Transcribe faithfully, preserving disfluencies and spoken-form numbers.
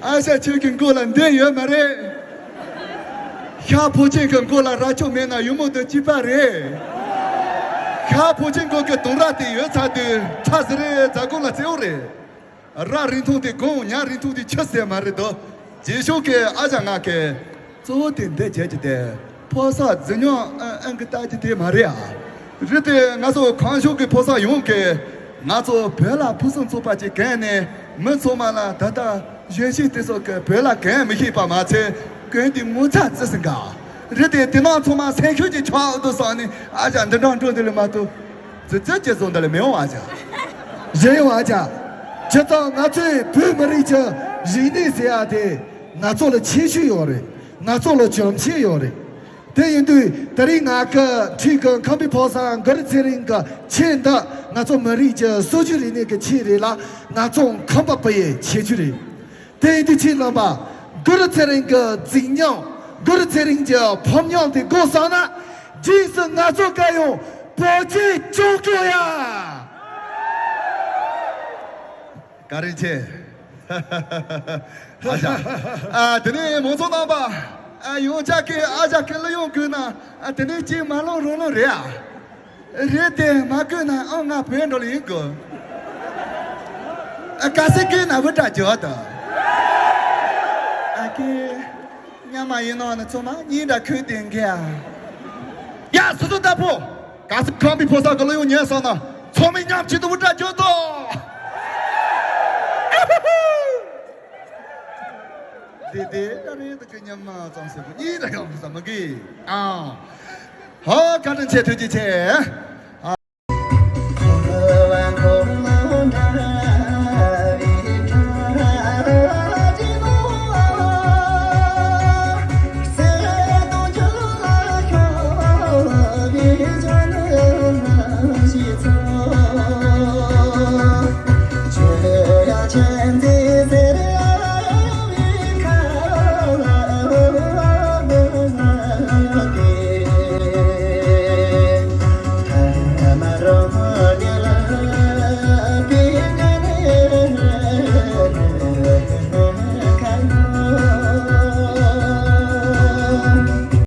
ཨ་ཤ་ཁྱོད་ཀྱི་མགོ་ལ་འདི་ཡོད་མ་རེད། ཤ་ཕོ་ཆེན་གྱི་མགོ་ལ་རྭ་ཅོ་མེད་ན་ཡུ་མོ་དུ་སྐྱིད་པ་རེད། ཤ་ཕོ་ཆེན་མགོ་གི་དུང་རྭ་དེ་ཡོད་ཚར་དུས་ཁྲ་ཟི་རེད། རྫ་གུང་ལ་བཙེའུ་རེད། རྭ་རིང་ཐུང་དེ་དགུང་། ཉ་རིང་ཐུང་དེ་ཆུ་ཟེར་མ་རེད་དོ། རྗེས་ཤུལ་གྱི་ཨ་ཅག་ང་གི་གཙོ་བོ་དེ་འདི་བྱས་ཀྱི་དེ་ཕོ་གསར་རྫི་ཉོག་ཨང་ཨང་གི་ལྟ་ཀྱི་དེ་མ་རེད་ཨ། རེད་དེ་ང་ཚོ་གངས་ལྗོངས་ཀྱི་ཕོ་གསར་ཡོངས་ཀྱིས་ང་ཚོ་བོད་ལ་ཕུན་སུམ་ཚོགས་པ་ཅིག་གན་ནས་མི་ཚང་མ་ལ་ད་ལྟ་གཞོན་སྐྱེས་དེ་ཚོ་གི་བོད་ལ་གན་མི་ཤེས་པ་མ་ཚད་གན་དེ་ངོ་ཚ་བརྩི་སྲིད་ག། རེད་དེ་དེ་ནང་ཚང་མ་སེམས་ཤུགས་ཀྱི་ཆག་འདུག་བསམ་ནས་ཨ་ཅག་འདི་འདྲ་འགྲོ་འདི་ལ་མ་གཏོགས། ཙི་ཙི་ཅི་བཟོ་འདི་ལ་མི་འོང་བ་ཅག་གཞན་ཡོང་བ་ཅག་ཇི་ཙམ་ང་ཚོའི་བོད་མི་རིགས་ཀྱི་རིག་གནས་ཟེར་ཡ་དེ་ང་ཚོ་ལ་ཁྱད་ཆོས་ཡོད་རེད། ང་ཚོ་ལ་བྱམས་བརྩེ་ཡོད་རེད། དེ་ཡིན་དུས་ད་རིང་ང་གི་འཁྲིས་ཀྱི་ཁམས་པའི་ཕོ་གསར་གུ་རུ་ཚེ་རིང་གི་ཆེད་འདི་ང་ཚོ་མི་རིགས་ཀྱི་སྲོལ་རྒྱུན་རིག་གནས་ཀྱི་ཆེད་རེད་ལ། ང་ཚོ་ཁམས་པ་པ་ཡི་ཁྱད་ཆོས་རེད། དེ་ཡིན་དུས་ཁྱེད་རྣམ་པ་གུ་རུ་ཚེ་རིང་གི་རྫིག་ཉམས། གུ་རུ་ཚེ་རིང་གི་ཕམ་ཉམས་དེ་དགོས་བསམ་ན། རྗེས་སུ་ང་ཚོ་ག་ཡོང་བོད་ཆས་སྐྱོང་སྐྱོང་ཡ། བཀའ་དྲིན་ཆེ། ཨ་ཞ། ཨ་དེ་ནས་མང་ཚོགས་རྣམ་པ། ཨ་ཡོངས་ཁྱབ་ཀྱི་ཨ་ཞ་ཀི་ལ་ཡོང་དགོས་ན། ཨ་དེ་ནས་ཅིག་མ་ལོང་རང་ལོང་རེད་ཨ། རེད་དེ་མ་དགོས་ན་ཨང་ང་བོད་འགྲོ་ལ་ཡིན་དགོས། ཨ་ག་སེ་དགོས་ན་བུ་ཏྲ་འཇོག་དང་། ཨ་ཀེ། ཉམས་མ་ཡིན་ནོ་ནི་ཚོ་མ་གཉིས་འདྲ་ཁོས་དེ་འགལ་ཨ། ཡ་སོ་སོ་ལྟ་ཕོ། ག་སེ་ཁམས་པའི་ཕོ་གསར་གི་ལོ་ཡོང་ཉན་སོང་ན་ཚོ་མི་མཉམ་གཅིག་ཏུ་བུ་ཏྲ་འཇོག་དང་། དེ་དེ་ད་རེད་ད་ཀི་ཉམས་མ་ཙམ་ཟེར་གི་གཉིས་འདྲ་ཡོང་ས་མ་གི་ཨང་། ཧོ་བཀའ་དྲིན་ཆེ། ཐུགས་རྗེ་ཆེ།